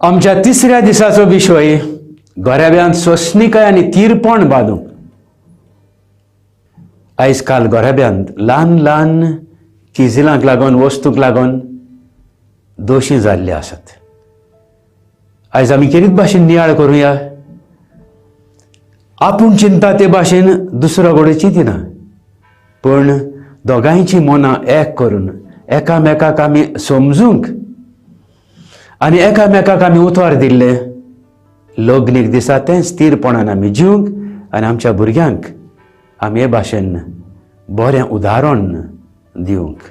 आमच्या तिसऱ्या दिसाचो विशय घराब्यांत सोंसणीकाय आनी तीरपण बांदूंक. आयज काल घराब्यांत ल्हान ल्हान किजिलांक लागून, वस्तूंक लागून दोशी जाल्ले आसात. आयज आमी केरीत भाशेन नियाळ करुया. आपूण चिंता ते भाशेन दुसरो कडेन चिंतिना, पूण दोगांयची मनां एक करून एकामेकाक आमी समजूंक आनी एकामेकाक आमी उतर दिल्लें लग्नीक दिसा तें स्थिरपणान आमी जिवंक आनी आमच्या भुरग्यांक आमी हे भाशेन बरें उदाहरण दिवंक.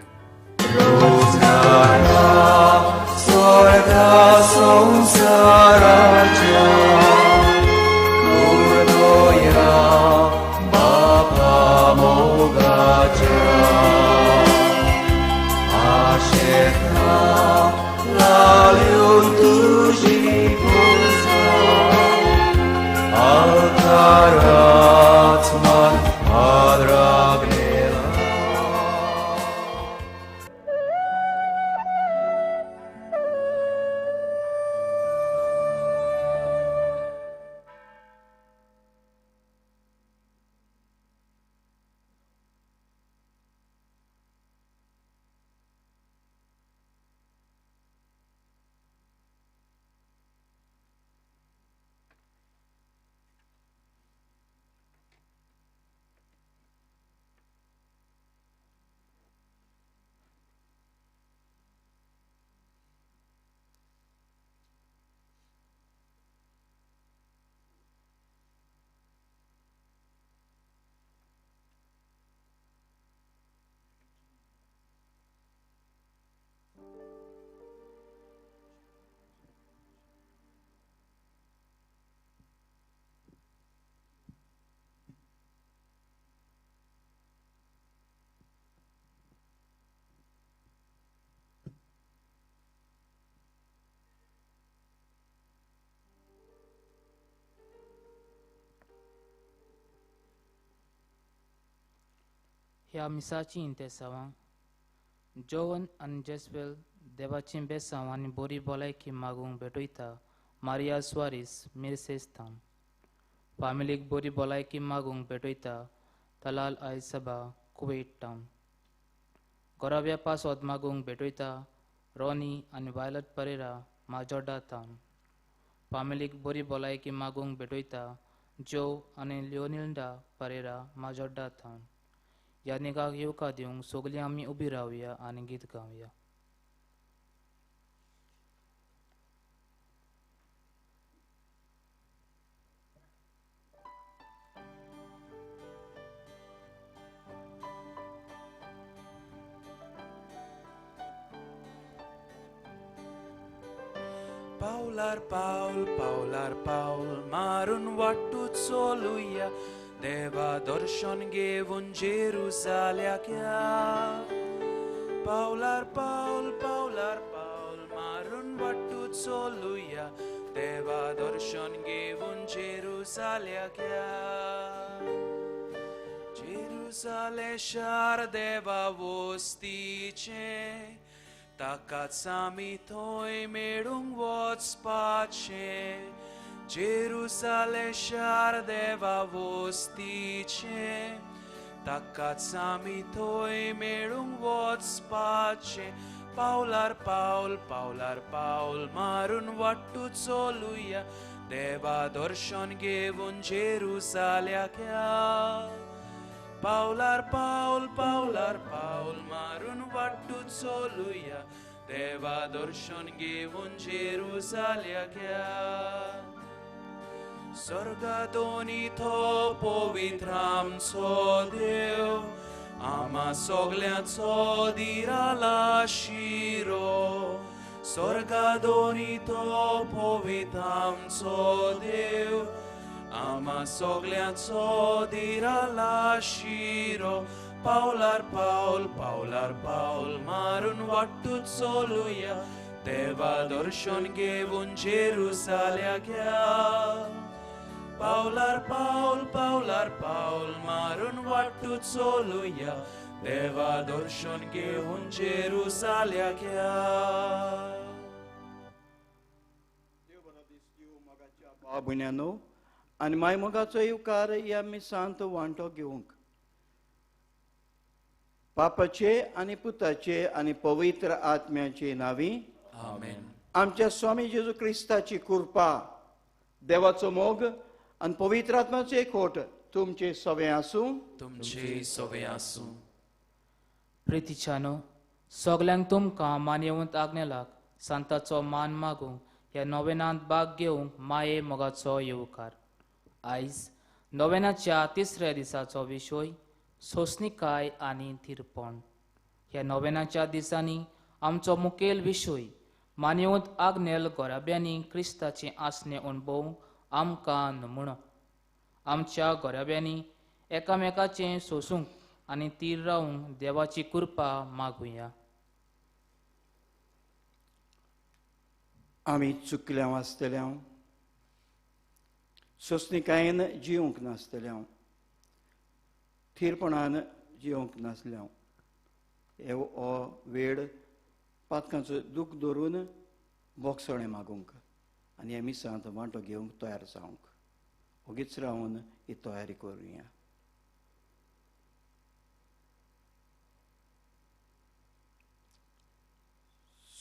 ह्या मिसाची इंतेसांवां जोवन आनी जेस्वेल देवाचीं बेसांव आनी बरी भलायकी मागूंक भेटयता मारिया स्वारीस मिरसेस थावन. फामिलीक बरी भलायकी मागूंक भेटयता तलाल आयसबा कुवेट टावन. गोराव्या पासोद मागूंक भेटयता रोनी आनी वायलट परेरा माजोर्डा थावन. फामिलीक बरी भलायकी मागूंक भेटयता जो आनी लियोनिल्डा परेरा माजोर्डा थावन. यादनिकाक येवकार दिवंक सगळीं आमी उबी रावया आनी गीत गावया. पावलार पावल पावलार पावल मारून वाटू चलुया, देवा दर्शन घेवन जेरुसाल्याक या. पावलार पावल पावलार पावल मारून वाटू चलुया, देवा दर्शन घेवन जेरुसाल्याक या. जेरुसाले शार देवा वस्तीचें, ताकाच आमी थंय मेळूंक वचपाचें. जेरुसाले शार देवा वस्तीचें, ताकाच आमी थंय मेळूंक वचपाचें. पावलार पावल पावलार पावल मारून वाटू चलुया, देवा दर्शन घेवन जेरुसाल्याक या. पावलार पावल पावलार पावल मारून वाटू चलुया, देवा दर्शन घेवन जेरुसाल्याक या. स्वर्गादोनी तो पवित्र आमचो देव, आमा सगल्यांचो दिराला शिरो. स्वर्गादोनी तो पवित्र आमचो देव, आमा सगल्यांचो दिराला शिरो. पावलार पावल पावलार पावल मारून वाटू चलुया, देवा दर्शन घेवन जेरुसाल्याक या. पावलार पावल पावलार पावल मारून वाटू चलुया, देवा दर्शन घेवन जेरुसाल्याक या. भयण्यानो आनी माय मोगाचो येवकार ह्या मिसांत वांटो घेवंक पापाचे आनी पुताचे आनी पवित्र आत्म्याचे नांवी आमेन. आमच्या स्वामी जेजू क्रिस्ताची कृपा, देवाचो मोग आनी पवित्र आत्म्याचो एकवट तुमचे सवे आसूं. तुमचे सवे आसूं. प्रितीच्यानो, सगल्यांक तुमकां मानयेवंत आग्नेलाक सांताचो मान मागूंक ह्या नोवेनांत भाग घेवंक माये मोगाचो येवकार. आयज नोवेनाच्या तिसऱ्या दिसाचो विशय सोंसणीकाय आनी थिरपण. ह्या नोवेनाच्या दिसांनी आमचो मुखेल विशय मानयेवंत आग्नेल गोराब्यांनी क्रिस्ताचें आसणें अणभवूंक आमकां नमुणो. आमच्या गोराब्यांनी एकामेकाचें सोंसूंक आनी तीर रावूंक देवाची कृपा मागुया. आमी चुकल्या आसतल्या, सोंसणीकायेन जिवंक नासतल्या, थीरपणान जिवंक नासल्या, हे हो वेळ पातकांचो दूख धरून बोगसणें मागूंक आनी ह्या मिसांत वांटो घेवंक तयार जावंक ओगीच रावन ही तयारी करुया.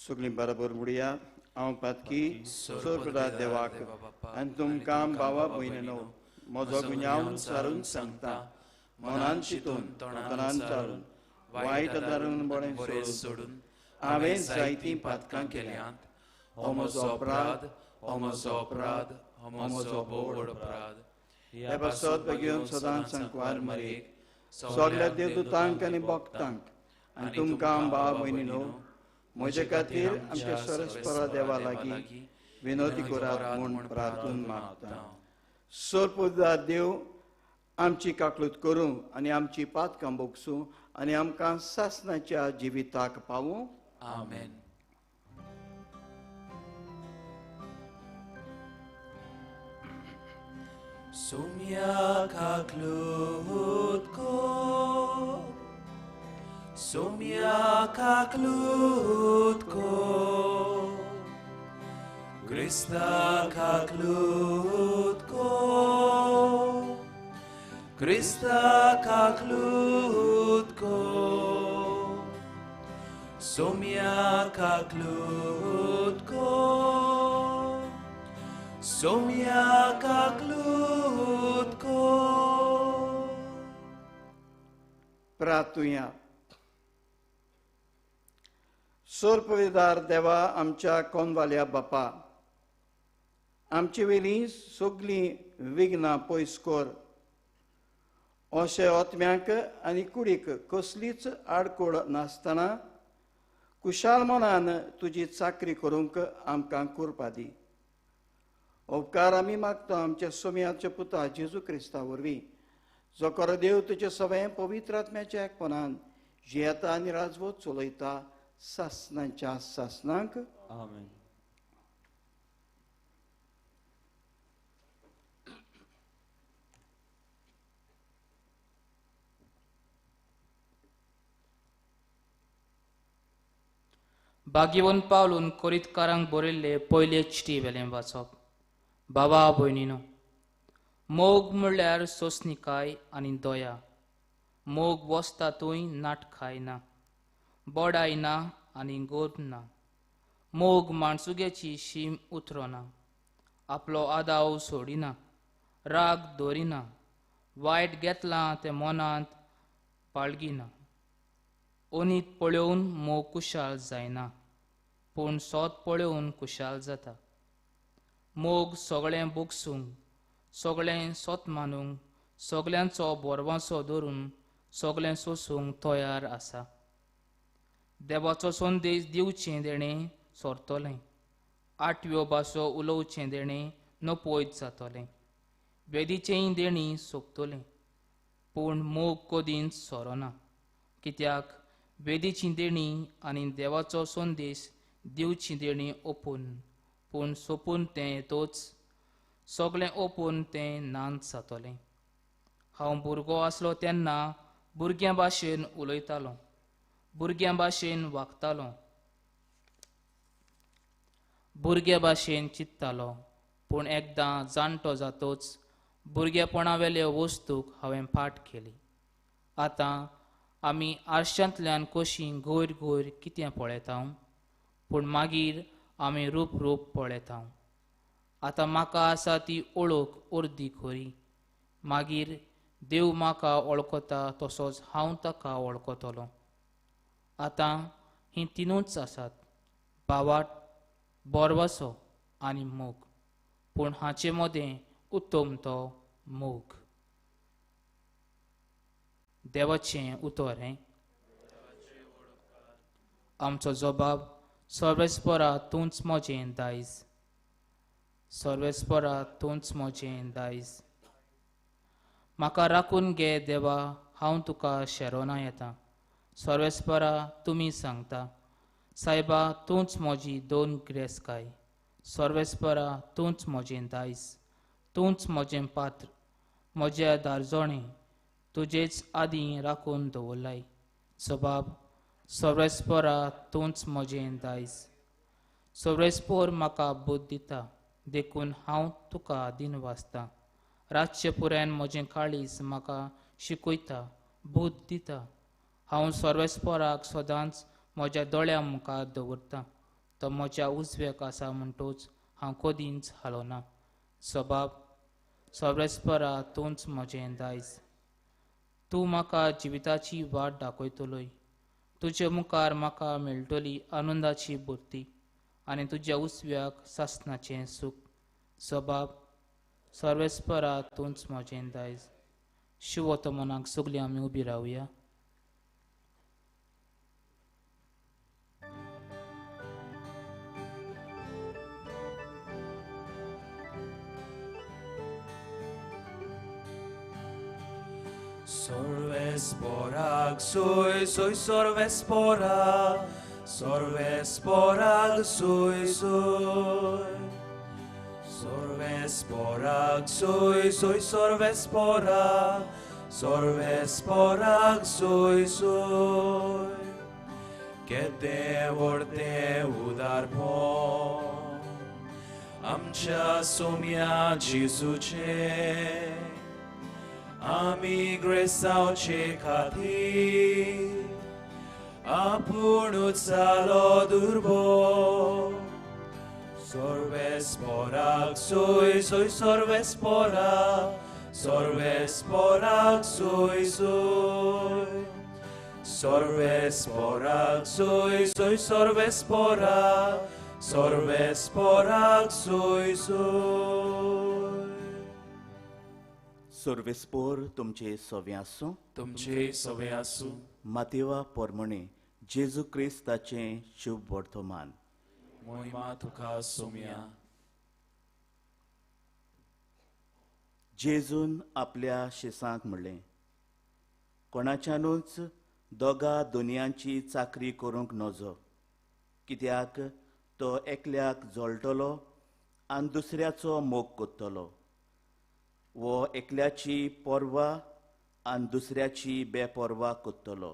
सगळीं बराबर म्हणया, हांव पातकी सोरपदा देवाक आनी तुमकां भावा भयणीनो म्हजो गुन्यांव सारून सांगता, मनान चिंतून तोंडान चारून वायट धरून बरें सोडून हांवें जायतीं पातकां केल्यांत. हो म्हजो अपराध, हो म्हजो अपराध, हो म्हजो भोव व्हड अपराध. हे पासत बेगीन सदांच सांकवार मरेक सगल्या देवदूतांक आनी भक्तांक आनी तुमकां भावा भयणीनो म्हजे खातीर आमच्या सरस्परा देवा लागीं विनोदी करात म्हूण प्रार्थून मागता. सोरपुदा देव आमची काकलूत करूं आनी आमची पातकां भोगसूं आनी आमकां सासणाच्या जिविताक पावूं. आमेन. सोम्या काकलूत को, सोम्या काकलूत को, क्रिस्ता काकलूत को, क्रिस्ता काकलूत को, सोम्या काकलूत को, सोम्या काकलूत को. प्रार्थुया. सोरपविदार देवा आमच्या कोनवाल्या बापा, आमचे वेली सगळीं विघ्नां पयस कर. अशें आत्म्यांक आनी कुडीक कसलीच आडखळ नासतना कुशाल मनान तुजी चाकरी करूंक आमकां कृपा दी. उपकार आमी मागता आमच्या सोम्याच्या पुता जेजू क्रिस्ता वरवीं, जो खरो देव तुजे सगळें पवित्र आत्म्याच्या एकपणान जियेता आनी राजवट चलयता सासणाच्या सासणाक. आमेन. भाग्यवंत पावलून कोरितकारांक बरयल्ले पयले चिटी वेलें वाचप. बाबा भयणीनो, मोग म्हणल्यार सोंसणीकाय आनी दया. मोग वसता थंय नाटकाय ना, बडाय ना आनी गोर ना. मोग माणसुग्याची शीम उतरना, आपलो आदाव सोडिना, राग दवरिना, वायट घेतलां तें मनांत बाळगिना. ओनीत पळोवन मोग कुशाल जायना, पूण सोत पळोवन कुशाल जाता. मोग सगळें भोगसूंक, सगळें सोत मानूंक, सगळ्यांचो बोरवांसो धरून सगळें सोसूंक तयार आसा. देवाचो संदेश दिवचें देणें सोरतलें, आठव्यो भासो उलोवचें देणें नपयत जातलें, वेदीचेंय देणीं सोंपतलें, पूण मोग कदींच सोरना. कित्याक वेदीची देणी आनी देवाचो संदेश दिवची देणी ओपून, पूण सोंपून तें येतोच, सगळें ओपून तें नांच जातलें. हांव भुरगो आसलो तेन्ना भुरग्यां भाशेन उलयतालो, भुरग्यां भाशेन वागतालो, भुरग्यां भाशेन चिंततालो. पूण एकदां जाणटो जातोच भुरगेपणावेल्या वस्तूक हांवें फाट केली. आतां आमी आरशांतल्यान कशी गोर गोर कितें पळयता, पूण मागीर आमी रूप रूप पळयता. आतां म्हाका आसा ती ओळख अर्दी खरी, मागीर देव म्हाका वळखता तसोच हांव ताका वळखतलो. आतां हीं तिनूच आसात, भावाट, बोरवासो आनी मोग, पूण हाचे मदें उत्तम तो मोग. देवाचें उतर हें. आमचो जबाब सर्वेस्परा तूंच म्हजें दायज, सर्वेस्परा तूंच म्हजें दायज. म्हाका राखून घे देवा, हांव तुका शेरोना येता. सर्वेस्परा तुमी सांगता, सायबा तूंच म्हजी दोन गिरेस्तकाय. सर्वेस्परा तूंच म्हजें दायज, तूंच म्हजें पात्र, म्हज्या दारजोणें तुजेच आदीं राखून दवरलाय. सबाब सर्वेस्परा तूंच म्हजें दायज. सर्वेस्पोर म्हाका बुद्द दिता, देखून हांव तुका दिन वाचतां. रातचे पुरायन म्हजें काळीज म्हाका शिकयता, बुद्द दिता. हांव सर्वेस्पराक सदांच म्हज्या दोळ्या मुखार दवरतां. तो म्हज्या उजव्याक आसा म्हणटोच हांव कदींच हालोना. सबाब सर्वेस्परा तूंच म्हजें दायज. तूं म्हाका जिविताची वाट दाखयतलोय. तुजे मुखार म्हाका मेळटली आनंदाची भरती आनी तुज्या उजव्याक सासणाचें सूख. सबाब सर्वेस्परा तूंच म्हजें दायज. शिवतो मनाक सगळीं आमी उबी रावया. Sorvesporag sui sui sorvesporag, sorvesporag sui sui. Sorvesporag sui sui sorvesporag, sorvesporag sui sui. केदें व्हडलें उदारपण आमच्या सोम्या जेजूचें, आमी ग्रेसावचे खातीर आपुणूच जालो दुर्बळ. सर्वेस्पराक सोय सोय सर्वेस्पराक, सर्वेस्पराक सोय सोय. सर्वेस्पराक सोय सोय सर्वेस्पराक, सर्वेस्पराक सोय सोय. सर्वेस्पोर तुमचे सवे आसूं, तुमचे सवे आसूं. मातेवा पोरमणे जेजू क्रिस्ताचें शुभ वर्तमान. मोहिमा तुका सोम्या. जेजून आपल्या शिसांक म्हणलें, कोणाच्यानूच दोगा दुनियांची चाकरी करूंक नजो, कित्याक तो एकल्याक जळटलो आनी दुसऱ्याचो मोग करतलो, वो एकल्याची पर्वा आनी दुसऱ्याची बेपर्वा करतलो.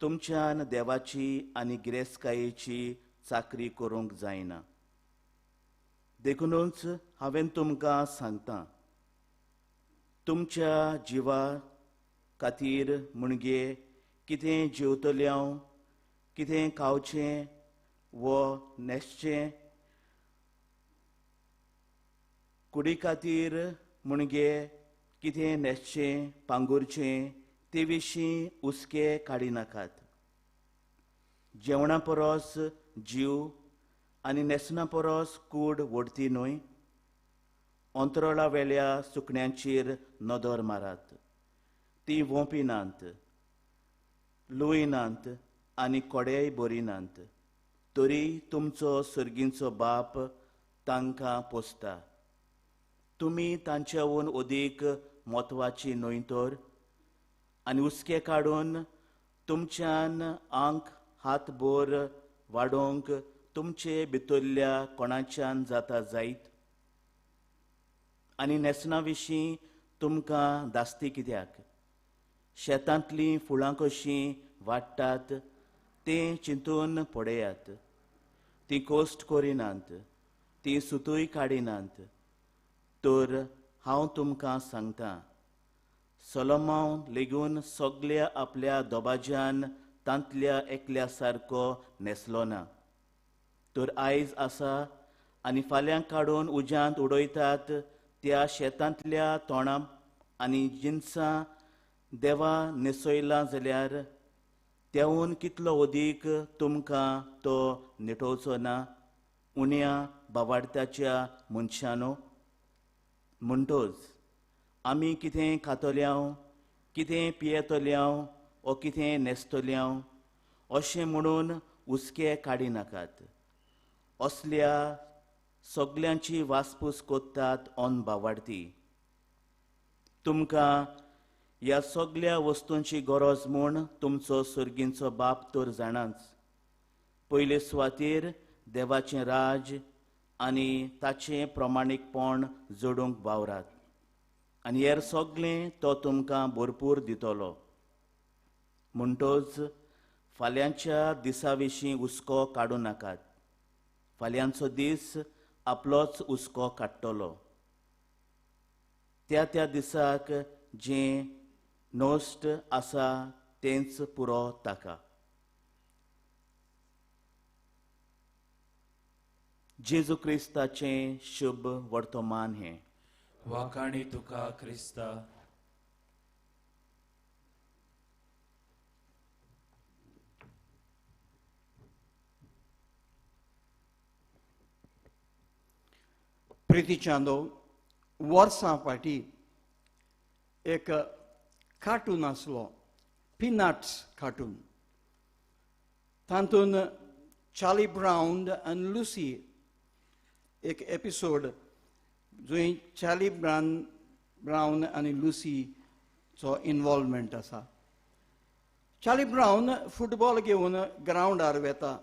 तुमच्यान देवाची आनी गिरेस्तकायेची चाकरी करूंक जायना. देखुनूच हांवें तुमकां सांगता, तुमच्या जिवा खातीर म्हणजे कितें जेवतलें हांव, कितें खावचें वो न्हेसचें, कुडी खातीर म्हणजे कितें न्हेसचें पांगुरचें ते विशीं हुस्के काडिनाकात. जेवणा परस जीव आनी न्हेसणा परस कूड व्हडती न्हय. अंतराळा वेल्या सुकण्यांचेर नदर मारात, ती वोंपिनात, लुयनात आनी कोडेय बरिनात, तरी तुमचो सर्गींचो बाप तांकां पोसता. तुमी तांच्याहून अदीक म्हत्वाची न्हय तर? आनी हुस्के काडून तुमच्यान आंक हातभर वाडोवंक तुमचे भितरल्या कोणाच्यान जाता जायत? आनी न्हेसणा विशीं तुमकां धास्ती कित्याक? शेतांतलीं फुलां कशीं वाडटात तें चिंतून पळयात. तीं कश्ट करिनात, ती सुतूय काडिनात. तर हांव तुमकां सांगता, सोलोमांव लेगून सगल्या आपल्या दोबाज्यान तांतल्या एकल्या सारको न्हेसलो ना. तर आयज आसा आनी फाल्यां काडून उज्यांत उडयतात त्या शेतांतल्या तोंडां आनी जिनसां देवा न्हेसयलां जाल्यार तेवून कितलो अदीक तुमकां तो निटोवचो ना, उण्या बावाडत्याच्या मनशानो. म्हणटोच आमी कितें खातल्यांव, कितें पियेतल्यांव ओ कितें न्हेसतल्यांव अशें म्हणून हुस्के काडिनाकात. असल्या सगल्यांची वासपूस कोत्तात ऑन बावाडती. तुमकां ह्या सगल्या वस्तूंची गरज म्हूण तुमचो सर्गींचो बाप तर जाणाच. पयले सुवातेर देवाचें राज आनी ताचें प्रमाणीकपण जोडूंक वावरात आनी हेर सगळें तो तुमकां भरपूर दितलो. म्हणटोच फाल्यांच्या दिसा विशीं हुस्को काडूं नाकात. फाल्यांचो दीस आपलोच हुस्को काडटलो. त्या त्या दिसाक जें नश्ट आसा तेंच पुरो ताका. जेजू क्रिस्ताचें शुभ वर्तमान हें. वाखाणी तुका क्रिस्ता. प्रिती चांदो वर्सां फाटीं एक कार्टून आसलो, पिनट्स कार्टून. तातूंत चार्ली ब्रावन आनी लुसी एक एपिसोड जंय चार्ली ब्रावन आनी लुसीचो इनवॉल्वमेंट आसा. चार्ली ब्रावन फुटबॉल घेवन ग्रावंडार वेता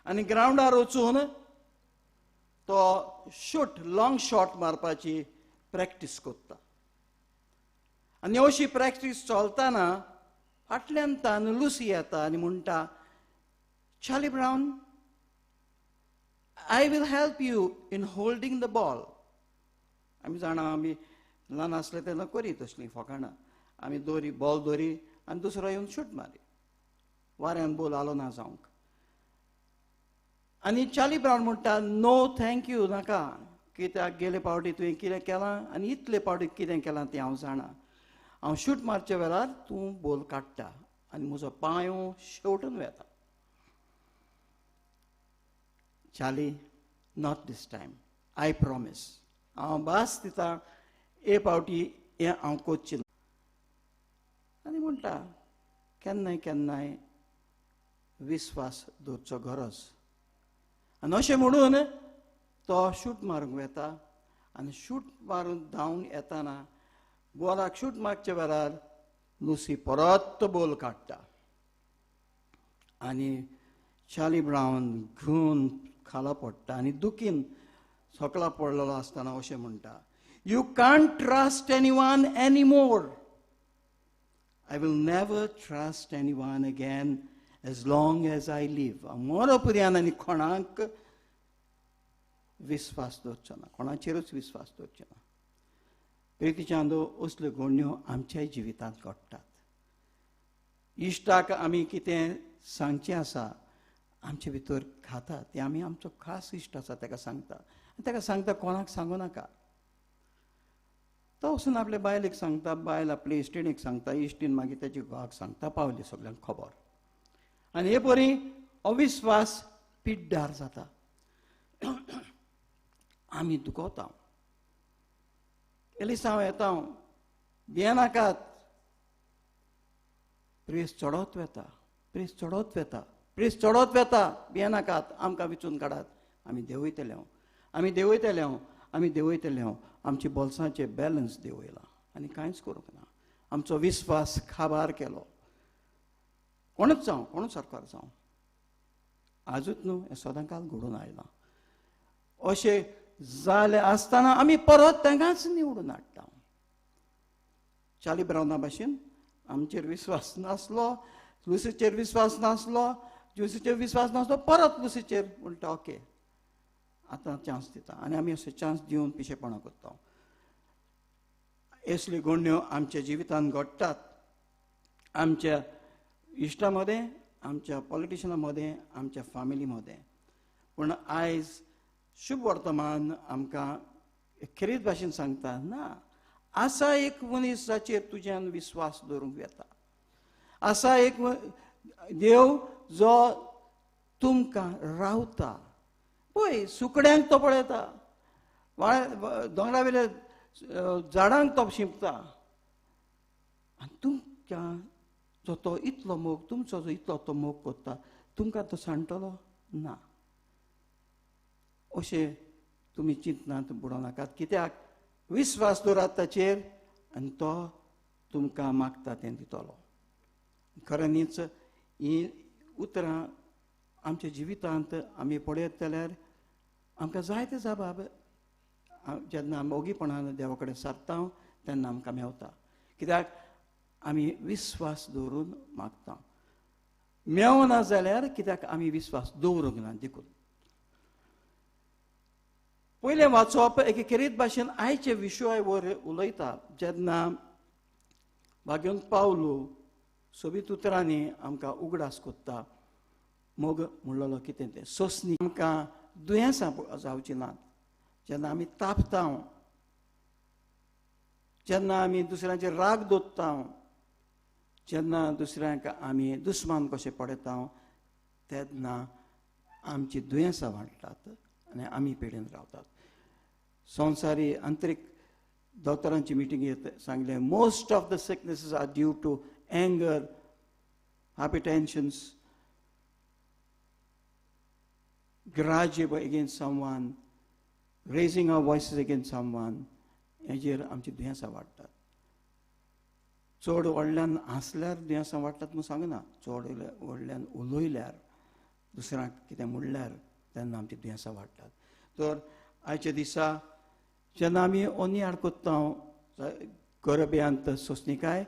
आनी ग्रावंडार वचून तो शूट, लॉंग शॉट मारपाची प्रॅक्टीस करता. आनी अशी प्रॅक्टीस चलतना फाटल्यान तान लुसी येता आनी म्हणटा, Charlie Brown, I will help you in holding the ball. आमी जाणा, आमी ल्हान आसले तेन्ना करी तसलीं फकाणां. आमी दोरी, बॉल दोरी आनी दुसरो येवन शूट मारी, वाऱ्यान बोल आलो ना जावंक. आनी चार्ली ब्रावन म्हणटा, नो thank you, नाका, कित्याक गेले पावटी तुवें कितें केलां आनी इतले पावटी कितें केलां तें हांव जाणा. हांव शूट मारच्या वेळार तूं बोल काडटा आनी म्हजो पांयो शेवटून वेता. Charlie, not this time, I promise. हांव भास दिता, हे पावटी हें हांव कोच्चें ना. आनी म्हणटा, केन्नाय केन्नाय विस्वास दवरचो गरज. आनी अशें म्हणून तो शूट मारूंक वेता आनी शूट मारून धांवन येताना बॉलाक शूट मारच्या वेळार लुसी परत बोल काडटा आनी चार्ली ब्रावन घेवन खाला पडटा आनी दुखीन सकला पडलेलो आसतना अशें म्हणटा, you can't trust anyone anymore. I will never trust anyone again as long as I live. मरो पर्यंत आनी कोणाक विस्वास दवरचो ना, कोणाचेरूच विस्वास दवरचो ना. प्रिती चांदो, असल्यो घडण्यो आमच्याय जिवितांत घडटात. इश्टाक आमी कितें सांगचें आसा आमचे भितर खाता तें आमी आमचो खास इश्ट आसा ताका सांगता आनी ताका सांगता कोणाक सांगू नाका. तो वचून आपले बायलेक सांगता, बायल आपले इश्टिणीक सांगता, इश्टीण मागीर ताची घोवाक सांगता, पावली सगल्यांक खबर. आनी हे परी अविस्वास पिड्ड्यार जाता. आमी दुखवता, एलिसांव येता, भियेनाकात, प्रेस चडत वेता, प्रेस चडत वेता, प्रेस चडत वेता, भियेनाकात, आमकां विचून काडात, आमी देंवयतले हांव, आमी देंवयतले हांव, आमी देंवयतले हांव. आमचे बोल्सांचे बॅलन्स देंवयला आनी कांयच करूंक ना. आमचो विस्वास खाबार केलो. कोणूच जावं, कोणूच सरकार जावं, आजूच न्हू, हें सदांकाल घडून आयलां. अशें जालें आसतना आमी परत तांकांच निवडून हाडटा. चार्ली ब्रावना भाशेन आमचेर विस्वास नासलो, लुसीचेर विस्वास नासलो, ज्युसीचेर विस्वास नासलो, परत लुसीचेर म्हणटा ओके. आतां चान्स दिता आनी आमी अशें चान्स दिवन पिशेपणां करता. असल्यो घडण्यो आमच्या जिवितांत घडटात, आमच्या इश्टां मदें, आमच्या पॉलिटिशनां मदें, आमच्या फामिली मदें. पूण आयज शुभ वर्तमान आमकां खेरीत भाशेन सांगता, ना, आसा एक मनीस जाचेर तुज्यान विस्वास दवरूंक येता, आसा एक देव जो तुमकां रावता. पळय, सुकड्यांक तो पळयता, दोंगरा वयल्या झाडांक तो शिंपता, आनी तुमकां जो तो इतलो मोग, तुमचो जो इतलो तो मोग करता, तुमकां तो सांडटलो ना. अशें तुमी चिंतनात बुडोवं नाकात, कित्याक विस्वास दवरात ताचेर आनी तो तुमकां मागता तें दितलो. खऱ्यांनीच हीं उतरां आमच्या जिवितांत आमी पळयत जाल्यार आमकां जायते जबाब जेन्ना आमी ओगीपणान देवा कडेन सादता तेन्ना आमकां मेवता, कित्याक आमी विस्वास दवरून मागता. मेवना जाल्यार कित्याक आमी विस्वास दवरूंक ना. देखून पयलें वाचप एके खेरीत भाशेन आयचे विशय वर उलयता. जेन्ना भाग्योन पावलो सोबीत उतरांनी आमकां उगडास कोत्ता, मोग म्हणलेलो कितें तें. सोंसणी आमकां दुयेंसां जावचीं नात. जेन्ना आमी तापता, जेन्ना आमी दुसऱ्यांचेर राग दवरता, जेन्ना दुसऱ्यांक आमी दुस्मान कशें पळयता, तेन्ना आमची दुयेंसां वाडटात आनी आमी पिडेन रावतात. संवसारी आंतरीक दोतोरांची मिटिंगेंत सांगलें, most of the sicknesses are due to anger, hypertensions, grudge against someone, raising our voices against someone. हेजेर आमची दुयेंसां वाडटात. चड व्हडल्यान हांसल्यार दुयेंसां वाडटात म्हूण सांगना, चड व्हडल्यान उलयल्यार, दुसऱ्यांक कितें म्हणल्यार तेन्ना आमची दुयेंसां वाडटात. तर आयच्या दिसा जेन्ना आमी ओनियाड कोत्ता गरब्यांत सोंसणीकाय,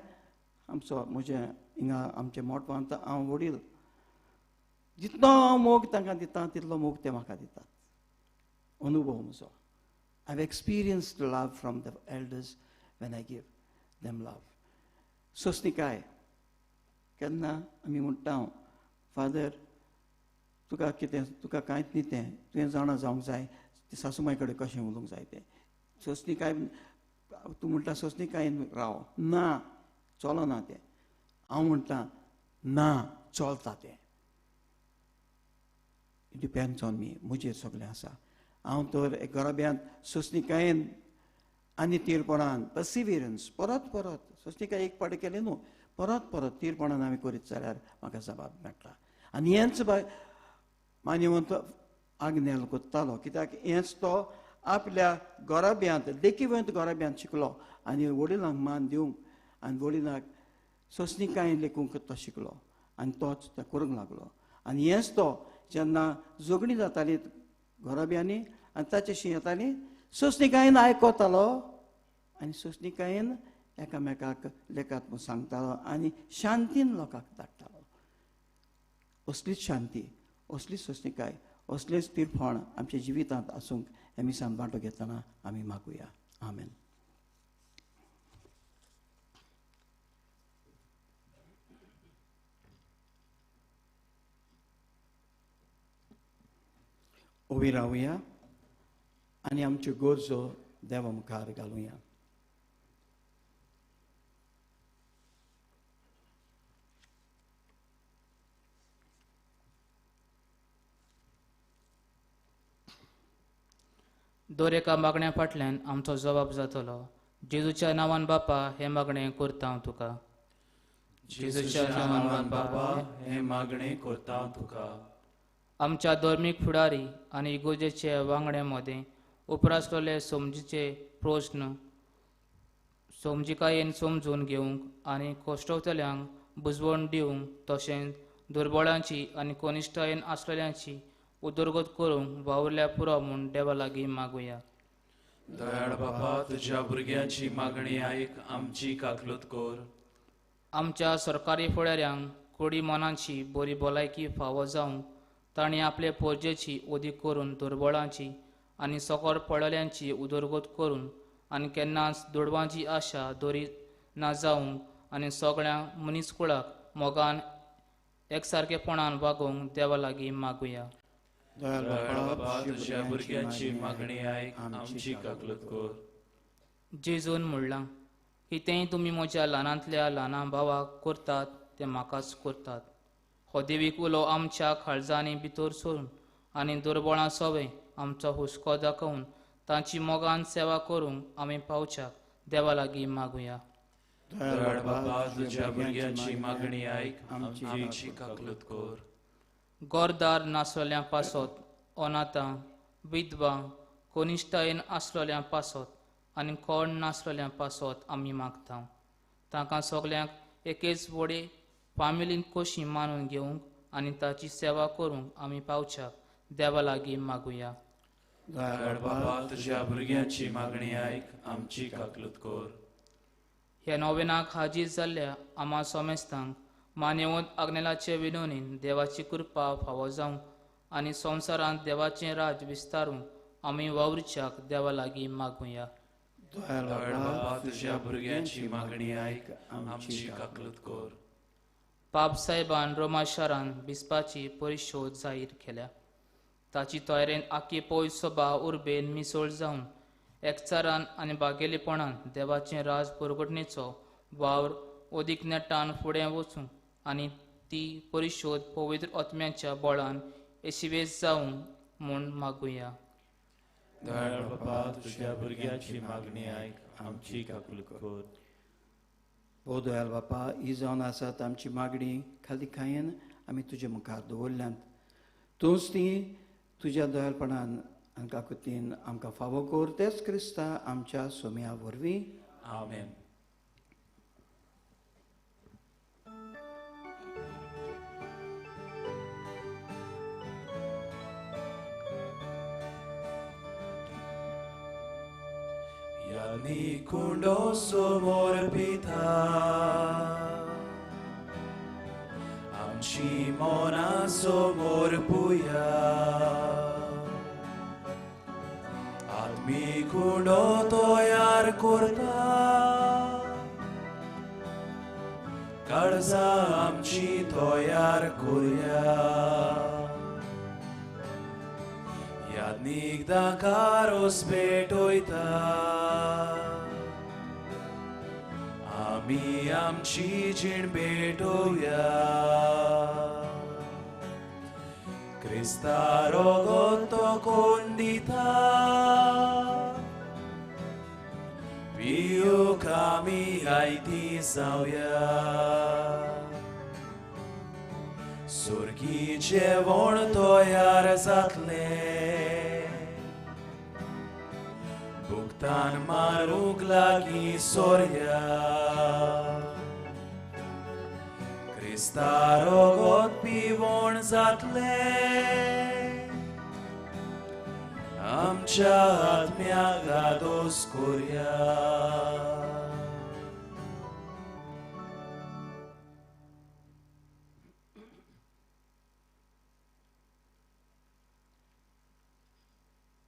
आमचो म्हजें हिंगा आमच्या मोटवांत हांव वडील, जितलो हांव मोग तांकां दिता तितलो मोग ते म्हाका दितात. अनुभव म्हजो, I have experienced love from the elders when I give them love. सोंसणीकाय केन्ना आमी म्हणटा, फादर तुका कितें, तुका कांयच न्ही तें, तुवें जाणा जावंक जाय सासूमाय कडेन कशें उलोवंक जाय तें. सोंसणीकाय तूं म्हणटा सोंसणीकायेन राव, ना चलना तें. हांव म्हणटा ना चलता तें. It depends on me, म्हजेर सगळें आसा. हांव तर एक घराब्यांत सोंसणीकायेन आनी तीरपणान, पर्सिवियरन्स, परत परत सोंसणीकाय एक पाटी केली न्हू, परत परत तीरपणान आमी करीत जाल्यार म्हाका जबाब मेळटा. आनी हेंच मान्यवंत आग्नेल कोत्तालो, कित्याक हेंच तो आपल्या घराब्यांत, देखीवंत घराब्यांत शिकलो आनी वडिलांक मान दिवंक आनी वडिलांक सोंसणीकायेन लेखूंक तो शिकलो आनी तोच तो करूंक लागलो. आनी हेंच तो जेन्ना झगडीं जाताली घराब्यांनी आनी ताचेशी येताली, सोंसणीकायेन आयकतालो आनी सोंसणीकायेन एकामेकाक लेखात म्हूण सांगतालो आनी शांतीन लोकांक धाडटालो. असलीच शांती, असलीच सोंसणीकाय, असलेच तिरफण आमच्या जिवितांत आसूंक ह्या मिसान वांटो घेतना आमी मागुया. आमेन. उबी रावया आनी आमच्यो गरजो देवा मुखार घालुया. दर एका मागण्या फाटल्यान आमचो जबाब जातलो. जेजूच्या नांवान बापा हें मागणें करता हांव तुका. जेजूच्या नांवान बापा हें मागणें करता हांव तुका. आमच्या धर्मीक फुडारी आनी इगोजेचे वांगड्या मदें उपरासलेले समजीचे प्रस्न समजिकायेन समजून घेवंक आनी कश्टवतल्यांक बुजवण दिवंक, तशेंच दुर्बळांची आनी कनिश्ठायेन आसलेल्यांची उदरगत करूंक वावुरल्या पुरो म्हूण देवा लागीं मागुया. दयाळ बापा, तुज्या भुरग्यांची मागणी आयक, आमची काकलूत कर. आमच्या सरकारी फुडाऱ्यांक कुडी मनाची बरी भलायकी फावो जावंक तांणी आपले पोरजेची ओदी करून दुर्बळांची आनी सकोर पडल्यांची उदरगत करून आनी केन्नाच दुडवांची आशा दवरी ना जावंक आनी सगळ्या मनीसकुळाक मोगान एकसारकेपणान वागोवंक देवा लागीं मागुया. दयाळ बापा, तुज्या भुरग्यांची मागणी आयक, आमची काकलूत कर. जेजून म्हणलां, कितेंय तुमी म्हज्या ल्हानांतल्या ल्हाना भावाक करतात तें म्हाकाच करतात. हो देवीक उलो आमच्या काळजांनी भितर सरून आनी दुर्बळां सोवें आमचो हुस्को दाखोवन तांची मोगान सेवा करूंक आमी पावच्याक देवा लागीं मागुया. दयाळ बापा, तुज्या भुरग्यांची मागणी आयक, आमची काकलूत कर. गोरदार नासलोल्या पासत, अनाथां, विधवा, कनिश्ठायेन आसलोल्या पासत आनी कोण नासलोल्या पासत आमी मागता. तांकां सगल्यांक एकेच व्हडे फामिलीन कशी मानून घेवंक आनी ताची सेवा करूंक आमी पावच्याक देवा लागीं मागुया. दयाळ बापा, तुज्या भुरग्यांची मागणी आयक, आमची काकलूत कर. ह्या नोवेनाक हाजीर जाल्ल्या आमा सोमेस्तांक मान्यवंत आग्नेलाचे विनोनीन देवाची कृपा फावो जावंक आनी संवसारांत देवाचें राज विस्तारूंक आमी वावुरच्याक देवा लागीं मागुया. दयाळ बापा, तुज्या भुरग्यांची मागणी आयक, आमची काकलूत कर. पाप साहेबान रोमा शारान बिस्पाची परिशोध जाहीर केल्या. ताची तयारेन आखी पयस सभा उर्बेन मिसळ जावन एकचारान आनी बागेलीपणान देवाचें राज परगटणेचो वावर अदीक नेटान फुडें वचूंक आनी ती परिशोध पवित्र आत्म्याच्या बळान येशवेस जावंक म्हूण मागुया. दयाळ बापा, तुज्या भुरग्यांची मागणी आयक, आमची काकलूत कर. ओ दयाळ बापा, ही जावन आसात आमची मागणी खाली खायन आमी तुजे मुखार दवरल्यांत. तूंच ती तुज्या दयाळपणान आनी काकुतीन आमकां फावो कर, तेच क्रिस्ता आमच्या सोम्या वरवीं. आमेन. कुंडो समोर पिता, आमची मनां समोर पुया, आत्मी कुंडो तयार करता, काळजां आमची तयार करया, यादनीक दाकारोस भेटयता, आमी आमची जीण भेटोवया, क्रिस्ता रोगो तो कोण दिता, पियूक आमी आयती जावया, सुर्गी जेवण तयार जातलें, भुगतान मारूंक लागीं सोरया, क्रिस्ता रोगोत पिवण जातलें, आमच्या आत्म्याक आदोस करया.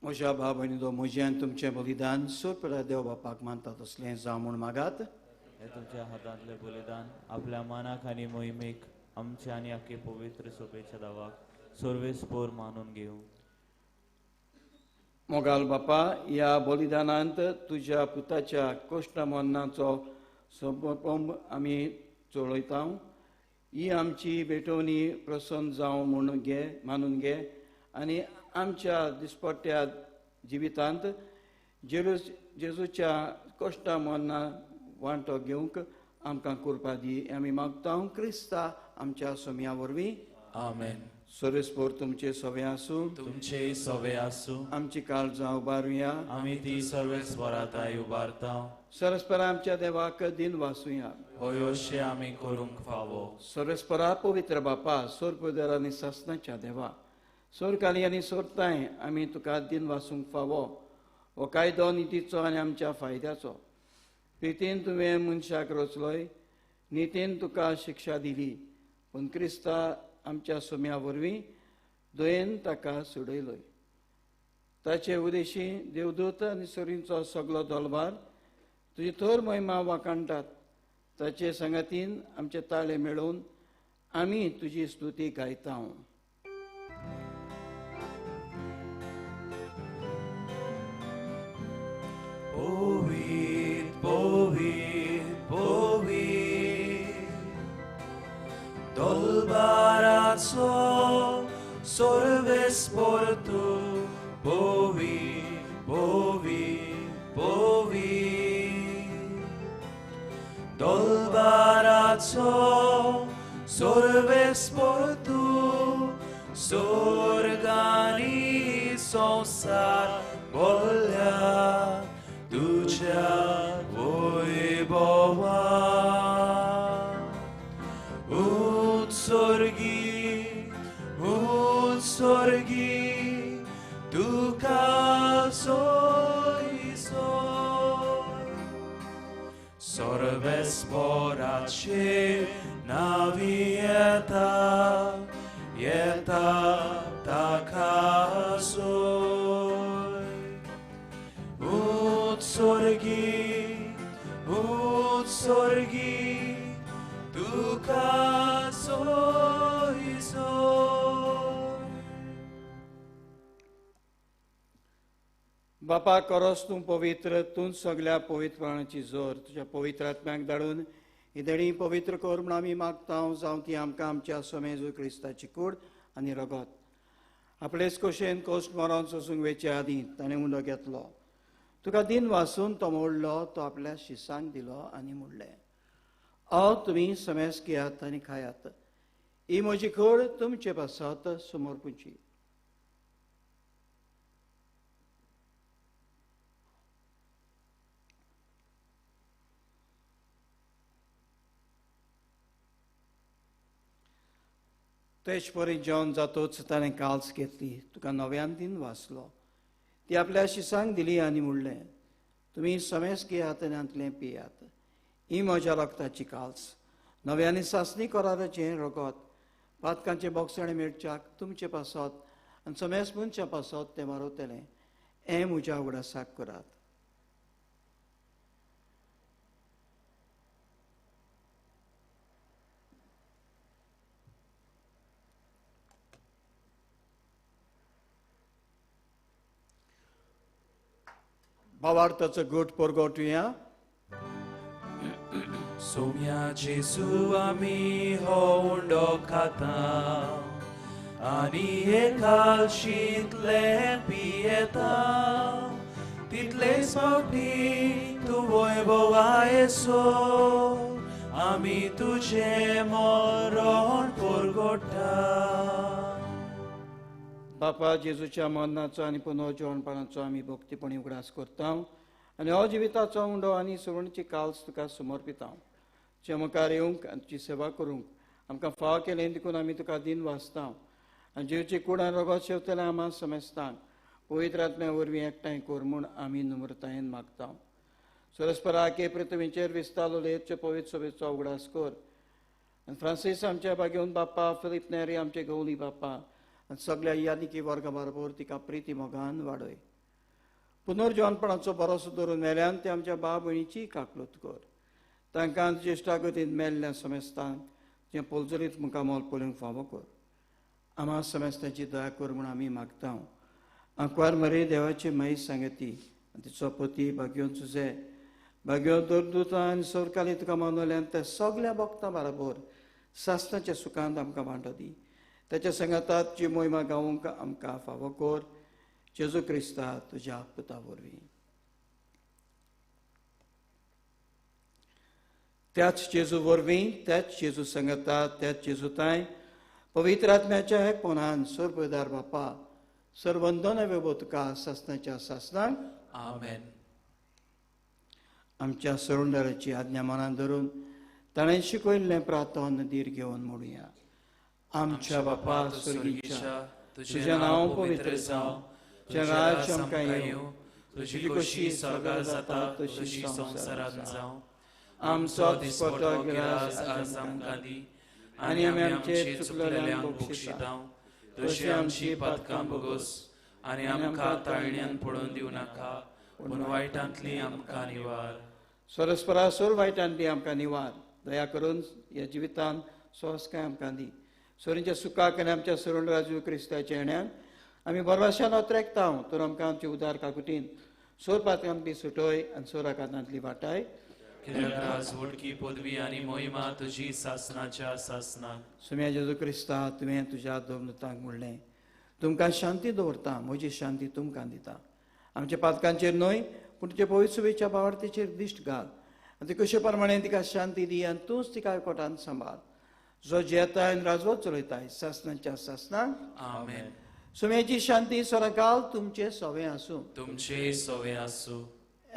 म्हज्या भाव भयणीचो म्हजें तुमचें बलिदान सोपरा देव बापाक मानता तसलें जावं म्हूण मागात. हे तुमच्या हातांतलें बलिदान आपल्या मानाक आनी मोहिमेक आमच्या आनी आखे पवित्र सोबेच्या दावाक सर्वेस्पोर मानून घेवं. मोगाल बापा, ह्या बलिदानांत तुज्या पुताच्या कश्ट मरणाचो समर्पण आमी चळयता. ही आमची भेटवणी प्रसन्न जावं म्हूण घे मानून घे आनी आमच्या दिसपट्ट्या जिवितांत जेजूच्या कश्टा मरणां वांटो घेवंक आमकां कृपा दी आमी मागता क्रिस्ता आमच्या सोम्या वरवीं. आमेन. सर्वेस्पोर तुमचे सवे आसूं, तुमचे सवे आसूं. आमची काळजां उबारुया, आमी ती सर्वेस्पराताय उबारता. सर्वेस्परा आमच्या देवाक दिन वासुया, होय अशें आमी करूंक फावो. सर्वेस्परा पवित्र बापा, सोरपदर आनी सासणाच्या देवा, सोरकाली आनी सोरताय आमी तुका दिन वासूंक फावो. हो कायदो नितीचो आनी आमच्या फायद्याचो. प्रितीन तुवें मनशाक रचलोय, नितीन तुका शिक्षा दिली, पूण क्रिस्ता आमच्या सोम्या वरवीं दयेन ताका सोडयलोय. ताचे उदेशी देवदूत आनी सरींचो सगलो दलबार तुजी थोर महिमा वाखाणटात. ताचे सांगातीन आमचे ताळे मेळोवन आमी तुजी स्तुती गायता. पवित्र पवित्र पवित्र दलबाराचो सर्वेस्पर तूं पवित्र पवित्र पवित्र दलबाराचो सर्वेस्पर तूं स्वर्गानी संवसार बोल्या तुझ्या वैभवान. उत्सर्गी उत्सर्गी तुका सोय सोय सर्वेस्पराचे नावी येता येता ताका सोय. उत्सर्गी उत्सर्गी तुका सोय सोय. बापा करोस तूं पवित्र, तूं सगल्या पवित्रपणाची जोर तुज्या पवित्र आत्म्याक धाडून ही देणी पवित्र कर म्हूण आमी मागता. जावं ती आमकां आमच्या सोमेजू क्रिस्ताची कूड आनी रगत. आपलेच कोशेन कोश्ट मरोन सोसूंक वेचे आदीं ताणें उंडो घेतलो, तुका दिन वासून तो मोडलो, तो आपल्या शिसांक दिलो आनी म्हणलें, अहो तुमी समेस घेयात आनी खायात, ही म्हजी कूड तुमचे पासत समर्पूची. तेच परी जेवण जातोच ताणें काल्स घेतली, तुका नव्यान दिन वाचलो, ती आपल्या शिसांक दिली आनी म्हणलें, तुमी समेस घेयात आनी हातलें पियात, ही म्हज्या रगताची काल्स, नव्यानी सासणी कराराचें रगत, पातकांचें बोगसणें मेळच्याक तुमचे पासत आनी समेस मनशां पासत तें मारवतलें. हें म्हज्या उगडासाक करात. भावार्थाचो गोट परगटुया. सोम्या जेजू आमी हो उंडो खाता आनी हे कालशींतलें पियेता, तितलेच फावटी तूं वैभवा येसो आमी तुजें मरण परगटा. बापा जेजूच्या मरणाचो आनी पुनर्जिवणपणाचो आमी भक्तीपणी उगडास करता आनी हो जिविताचो उंडो आनी सुवर्णची काल्स तुका समर्पिता. तुज्या मुखार येवंक आनी तुजी सेवा करूंक आमकां फाव केलें देखून आमी तुका दिन वाचता आनी जेवची कूड आनी रगत शेवतलें आमा समेस्तांक पवित्र आत्म्या वरवीं एकठांय कर म्हूण आमी नम्रतायेन मागता. सरस्पराके पृथ्वीचेर विस्तारलो पवित्र सभेचो उगडास कर आनी फ्रांसीस आमच्या बागेवन बाप्पा, फिलीप नेरी आमचे गवली बाप्पा आनी सगळ्या यानिकी वर्गा बरोबर तिका प्रिती मोगान वाडय. पुनर्जिवनपणाचो भरोसो दवरून मेल्यान ते आमच्या भाव भयणीची काकलूत कर. तांकां ज्येश्ठागतीन मेल्ल्या समेस्तांक जें पोलजरीत मुखामोल पळोवंक फावो कर. आमा समेस्तांची दया कर म्हूण आमी मागता. आंकवार मरे देवाची माई सांगती आनी तिचो पती भाग्योन तुजे भाग्यो दरदुतां आनी सरकाली तुका मानवल्यान त्या सगल्या भक्तां बराबर सासणाच्या सुखांत आमकां वांटो दी. ताच्या सांगातात जी मोहिमा गावंक आमकां फावो कर. जेजू क्रिस्ता तुज्या पुता वरवीं. त्याच जेजू वरवीं, त्याच जेजू सांगाता, त्याच जेजू तांय पवित्र आत्म्याच्या एकपणान सर्वदार बापा सर्वंदन वेबो तुका सासणाच्या सासणाक. आमेन. आमच्या सरुंडराची आज्ञा मनान धरून ताणें शिकयल्लें प्रार्थना धीर घेवन म्हणुया. आमच्या बापा स्वर्गीच्या, तुजें नांव पवित्र जावं, तुजें राज्य आमकां येवं, तुजी खोशी स्वर्गार जाता तशी संवसारांत जावं. आमचो दिसपट्टो गिरास आज आमकां दी आनी आमी आमचे चुकलेल्यांक बक्षिता तशी आमची पातकां भोगोस, आनी आमकां ताळण्यान पडून दिवं नाका, पूण वायटांतली आमकां निवार. सरस्परा सोर वायटांतली आमकां निवार. दया करून ह्या जिवितान सोंसकाय आमकां दी. सोरींच्या सुखाक आनी आमच्या सरण राजू क्रिस्ताच्या येण्यान आमी बरवाशान अत्रेकता तर आमकां आमचे उदार काकुटीन सोर पात्रांतली सुटोय आनी सोर आकांतांतली वाटाय. राजवटकी पदवी आनी मोहिमा तुजी सासनाच्या सासनाक. सुम्या जेजू क्रिस्ता, तुवें तुज्या दोमतांक म्हणलें, तुमकां शांती दवरता, म्हजी शांती तुमकां दिता. आमच्या पातकांचेर न्हय पूण तुजे पवित्र सुबेच्या भावार्थीचेर दिश्ट घाल आनी ते कशे प्रमाणे तिका शांती दी आनी तूंच तिका कोटान सांबाळ, जो जेताय आनी राजवट चलयताय सासनाच्या सासनाक. आमेन. सुम्याची शांती सदांकाल तुमचे सवे आसूं. तुमचे सवे आसूं.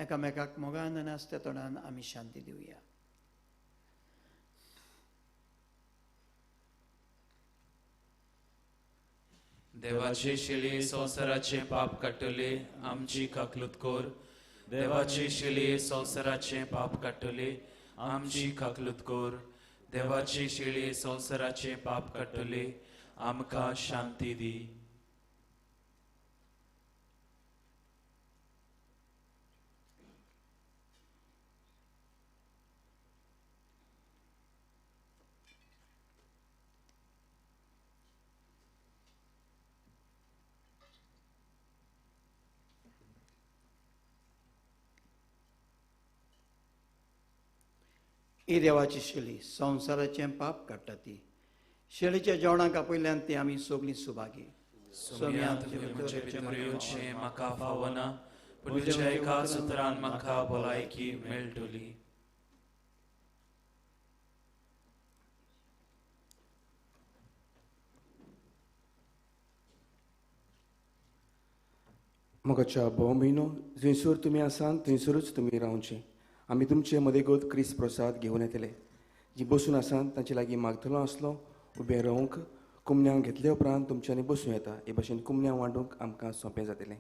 एकामेकाक मोगान आनी आसत्या तोंडान आमी शांती दिवया. देवाचे शिले संवसाराचे पाप काडटले आमची काकलूत कर. देवाचे शिले संवसाराचे पाप काडटले आमची काकलूत कर. देवाचे शिले संवसाराचे पाप काडटले आमकां शांती दी. ही देवाची शेळी संवसाराचें पाप काडटा. ती शेळीच्या जेवणाक आपयल्यान ती आमी सगळीं सुभागी. म्हाका फावना पूण तुज्या एका सुत्रान म्हाका भलायकी मेळटली. मोगाच्या भोव म्हयनो जंयसर तुमी आसात थंयसरूच तुमी रावचें. आमी तुमचे मदेगोत क्रिस्त प्रसाद घेवन येतले. जी बसून आसात तांचे लागीं मागतलो आसलो उबें रावंक कुमण्यांक घेतले उपरांत तुमच्यांनी बसूं येता. हे भाशेन कुमण्या वांटूंक आमकां सोंपें जातलें.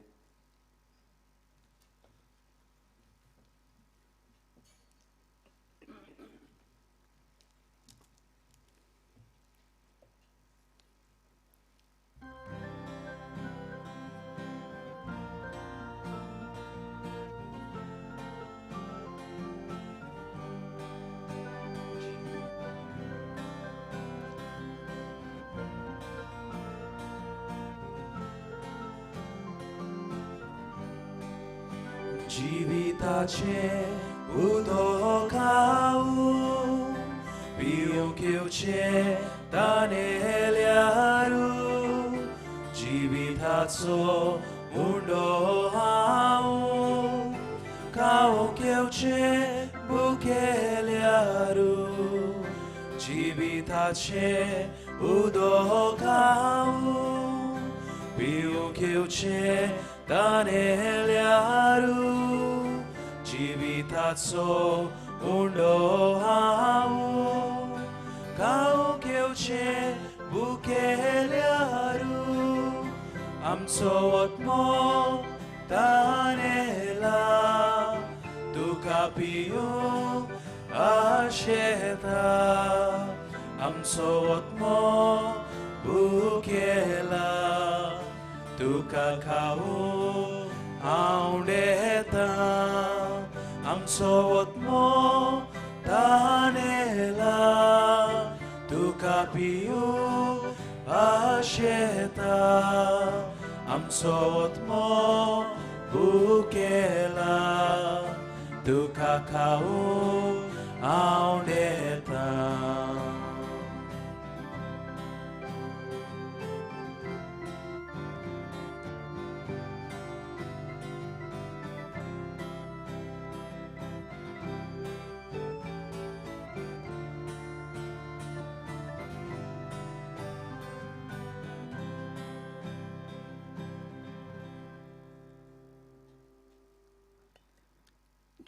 जिविताचे उदक खावूं पिवंक येवचें तानेल्यारू, जिविताचो उंडो हांव खावंक येवचें भुकेल्यारू, जिविताचें उदक खावूं पिवंक येवचें तानेल्यारू, जिविताचो उंडो हांव खावंक येवचें भुकेल्यारू, आमचो आत्मो तानेला तुका पिवंक आशेता, आमचो आत्मो भुकेला तुका खावंक आवडेता, आमचो आत्मो तानेला तुका पिवंक आशेता, आमचो आत्मो भुकेला तुका खावंक आवडेता.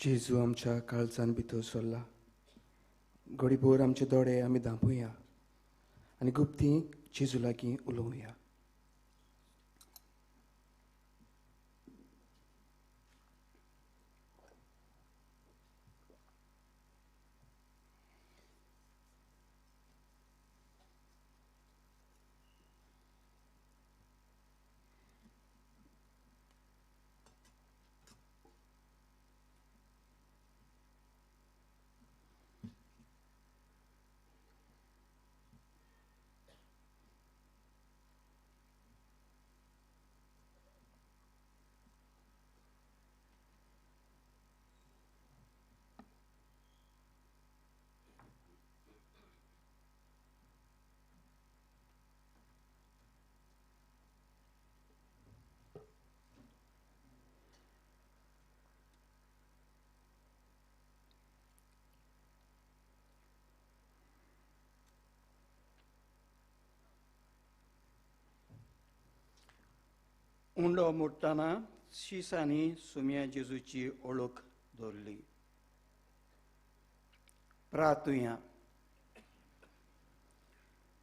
जेजू आमच्या काळजान भितर सरला. घडीभर आमचे दोळे आमी धांपुया आनी गुप्ती जेजू लागीं उलोवया. उंडो मोडटना शिसांनी सुम्या जेजूची ओळख दवरली. प्रार्थुया.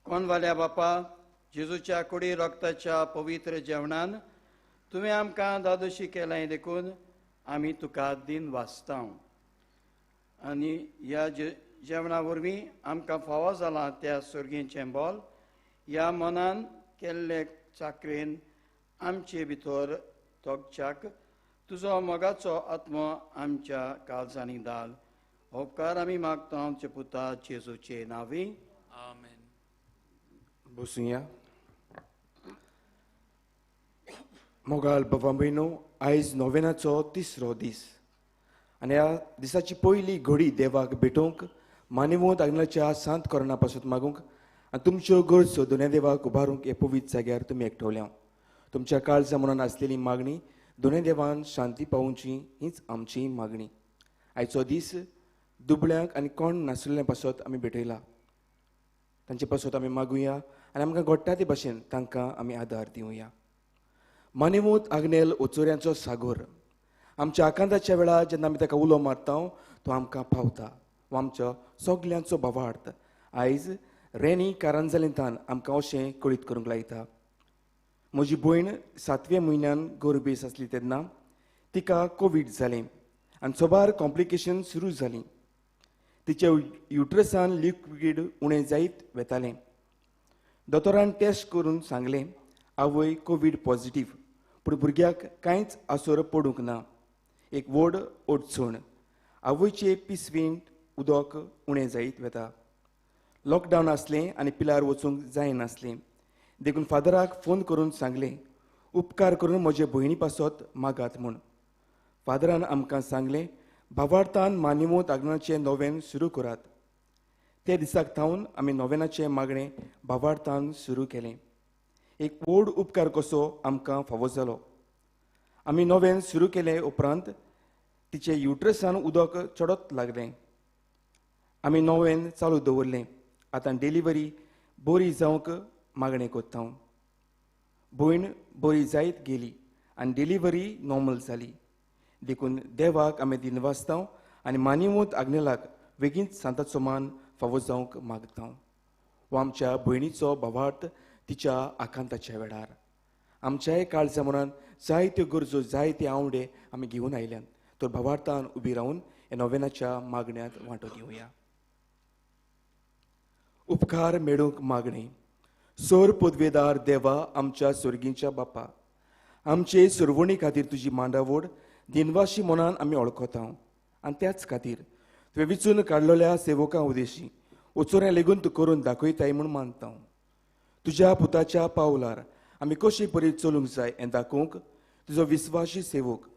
कोनवाल्या बापा, जेजूच्या कुडी रक्ताच्या पवित्र जेवणान तुवें आमकां दादोशी केलाय देखून आमी तुका दिन वाचता आनी ह्या जेवणा वरवीं आमकां फावो जालां त्या सर्गीचें बोल ह्या मनान केल्ले चाकरेन आमचे भितर तोगच्याक तुजो मोगाचो आत्मो आमच्या काळजांनी दाल. उपकार आमी मागता आमच्या पुता जेजूचे नांवी. आमेन. बसुया. मोगाल बाबा भयणो, आयज नोवेनाचो तिसरो दीस आनी ह्या दिसाची पयली घडी देवाक भेटोवंक मानेवंत आग्नेलाच्या सांत कोरना पासून मागूंक आनी तुमच्यो गरजो दोनूय देवाक उबारूंक हे पवित्र जाग्यार तुमी एकठवल्या. तुमच्या काळजा मनान आसलेली मागणी दोनूय देवान शांती पावोवची हीच आमची मागणी. आयचो दीस दुबळ्यांक आनी कोण नासलेल्या पासत आमी भेटयला, तांचे पासत आमी मागुया आनी आमकां घडटा ते भाशेन तांकां आमी आदार दिवया. मानेवंत आग्नेल ओचोऱ्यांचो सागोर, आमच्या आकांताच्या वेळार जेन्ना आमी ताका उलो मारता तो आमकां पावता. हो आमच्या सगल्यांचो भावार्थ आयज रेनी कारांजालिंतान आमकां अशें कळीत करूंक लायता. म्हजी भयण 7व्या म्हयन्यान गर्भेस आसली तेन्ना तिका कोवीड जालें आनी सोबार कॉम्प्लिकेशन सुरू जालीं. तिच्या युट्रसान लिक्वीड उणें जायत वेतालें. दोतोरान टेस्ट करून सांगलें आवय कोवीड पॉझिटीव, पूण भुरग्याक कांयच आसर पडूंक ना. एक व्हड अडचण, आवयचे पिसवींत उदक उणें जायत वेता. लॉकडावन आसलें आनी पिलार वचूंक जायनासलें, देखून फादराक फोन करून सांगलें उपकार करून म्हजे भयणी पासत मागात म्हूण. फादरान आमकां सांगलें भावार्थान मानिवंत आग्नाचें नोवेन सुरू करात. ते दिसाक थावन आमी नोवेनाचें मागणें भावार्थान सुरू केलें. एक व्हड उपकार कसो आमकां फावो जालो. आमी नोवेन सुरू केले उपरांत तिचे युट्रसान उदक चडत लागलें. आमी नोवेन चालू दवरलें. आतां डिलिव्हरी बरी जावंक मागणें करता. भयण बरी जायत गेली आनी डिलिव्हरी नॉर्मल जाली. देखून देवाक आमी दिनवासता आनी मानिवंत आग्नेलाक बेगीन सांताचो मान फावो जावंक मागता. हो आमच्या भयणीचो भावार्थ तिच्या आकांताच्या वेळार आमच्याय काळजा मनान जायत्यो गरजो जायते आंवडे आमी घेवन आयल्यात, तर भावार्थान उबी रावन ह्या नोवेनाच्या मागण्यांत वांटो घेवया. उपकार मेळूंक मागणें. सोर पदवेदार देवा, आमच्या सोर्गींच्या बापा, आमचे सुरवणी खातीर तुजी मांडावड दिनवाशी मनान आमी वळखता आनी त्याच खातीर तुवें विचून काडलेल्या सेवकां उदेशी ओचोऱ्या लेगून तूं करून दाखयताय म्हूण मानता. तुज्या पुताच्या पावलार आमी कशी परी चलूंक जाय हें दाखोवंक तुजो विस्वाशी सेवक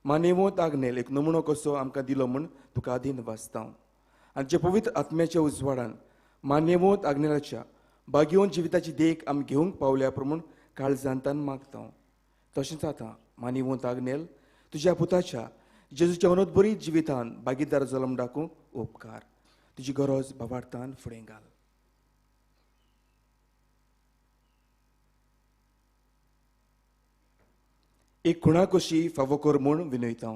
मानेवंत आग्नेल एक नमुनो कसो आमकां दिलो म्हूण तुका दिनवासता. आनी जे पवित्र आत्म्याच्या उजवाडान मानेवंत आग्नेलाच्या बागेवन जिविताची देख आमी घेवंक पावल्या प्रमाण काळजांतान मागता. तशेंच आतां मानिवंत आग्नेल तुज्या पुताच्या जेजूच्या अनोदबरी जिवितान भागीदार जल्म दाखोवंक उपकार. तुजी गरज भावार्थान फुडें घाल. एक खुणा कशी फावो कर म्हूण विनयता.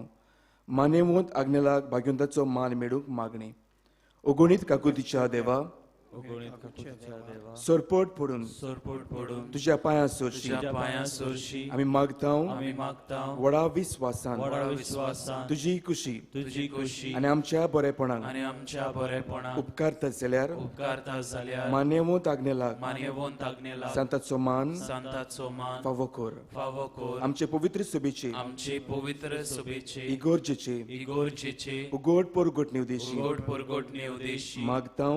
मानेवंत आग्नेलाक भाग्यवंताचो मान मेळूंक मागणें. अगणीत काकुतीच्या देवा, सरपट पडून तुज्या पांयां सोरशी आमी मागता व्हडा विस्वासान तुजी कुशी आनी आमच्या बरेपणाक उपकारता जाल्यार मानेवंत आग्नेलाक सांताचो मान फावो कर. आमचे पवित्र सभेचे इगोर्जेचे उगड परगटणे उदेशी मागता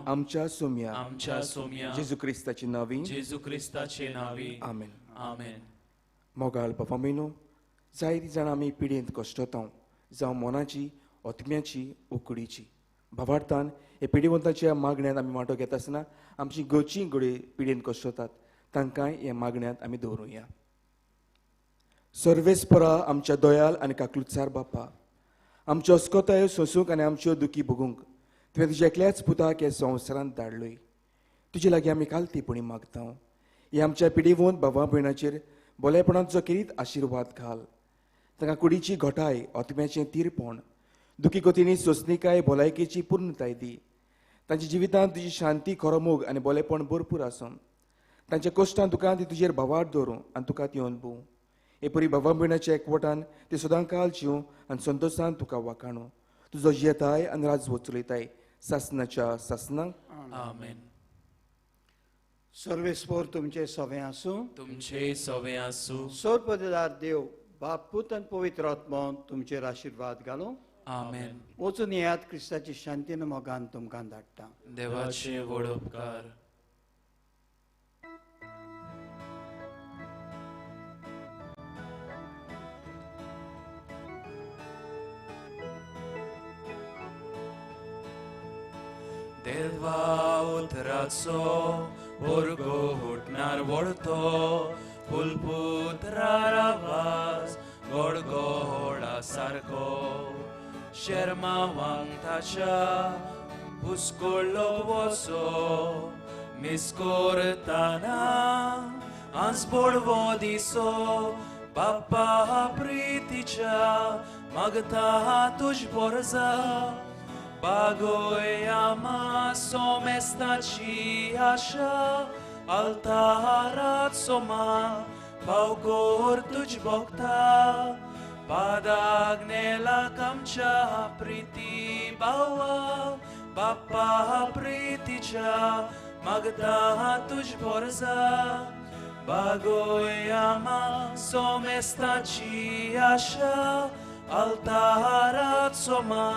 आमच्या सोम्या जेजू क्रिस्ताचे नांवी. आमेन. आमेन. मोगाळ बाबा म्हयनो, जायतीं जाणां आमी पिडेंत कश्टता, जावं मनाची, आत्म्याची, उकडीची. भावार्थान हे पिडेवंताच्या मागण्यांत आमी वांटो घेता आसतना आमची घरचीं घडये पिडेन कश्टतात तांकांय ह्या मागण्यांत आमी दवरुया. सर्वेस्परा आमच्या दयाल आनी काकलुतसार बापा, आमच्यो अस्कतायो सोंसूंक आनी आमच्यो दुखी भोगूंक तुवें तुज्या एकल्याच पुताक ह्या संवसारांत धाडलोय. तुजे लागीं आमी कालतीपणी मागता. ही आमच्या पिडेवंत बाबा भयणाचेर बोलेपणाचो खेरीत आशिर्वाद घाल. तांकां कुडीची घटाय, आत्म्याचें तीरपण, दुखी गतींनी सोंसणीकाय, भलायकेची पूर्णताय दी. तांच्या जिवितांत तुजी शांती, खरो मोग आनी बोलेपण भरपूर आसूं. तांच्या कश्टान तुका ती तुजेर भावार्थ दवरूं आनी तुका ती अनुभव. हे परी भावा भयणाच्या एकवटान ते सदां काल जिवं आनी संतोशान तुका वाखाणू. तुजो जियेताय आनी राजवट चलयताय सासनाच्या सासनाक. आमेन. सर्वेस्पोर तुमचे सवे आसूं. तुमचे सवे आसूं. सर्वपदार देव बाप, पूत आनी पवित्र आत्मो तुमचेर आशिर्वाद घालूं. आमेन. वचून येयात, क्रिस्ताची शांतीन मोगान तुमकां धाडटा. देवाचे व्हड उपकार. देवा उतराचो वर्गो हुटणार वळतो फुलपुत्रार आवाज गोडगोडा सारको शेरमावांक ताच्या पुस्कोळ्ळो वसो मिस्कोरताना आंस बोडवो दिसो बाप्पा प्रितीच्या मागता तुज बोरजा बागोयामा सोमेस्ताची आशा altarat soma पावकोर तुज भोगता पादाग्नेला आमच्या प्रिती बावा बाप्पा प्रितीच्या मागता तुज बोरजा बागोयामा सोमेस्ताची आशा altarat soma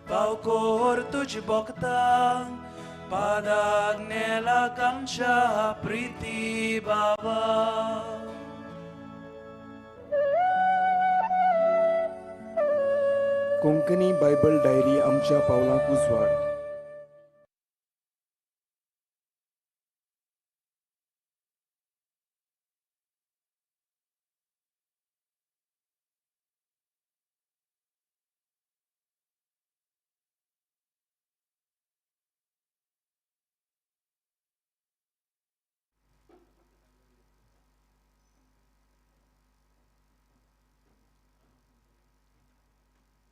पावकोर तुज भोगता पादाग्नेला आमच्या प्रिती बाबा. कोंकणी बायबल डायरी आमच्या पावलांक उजवाड.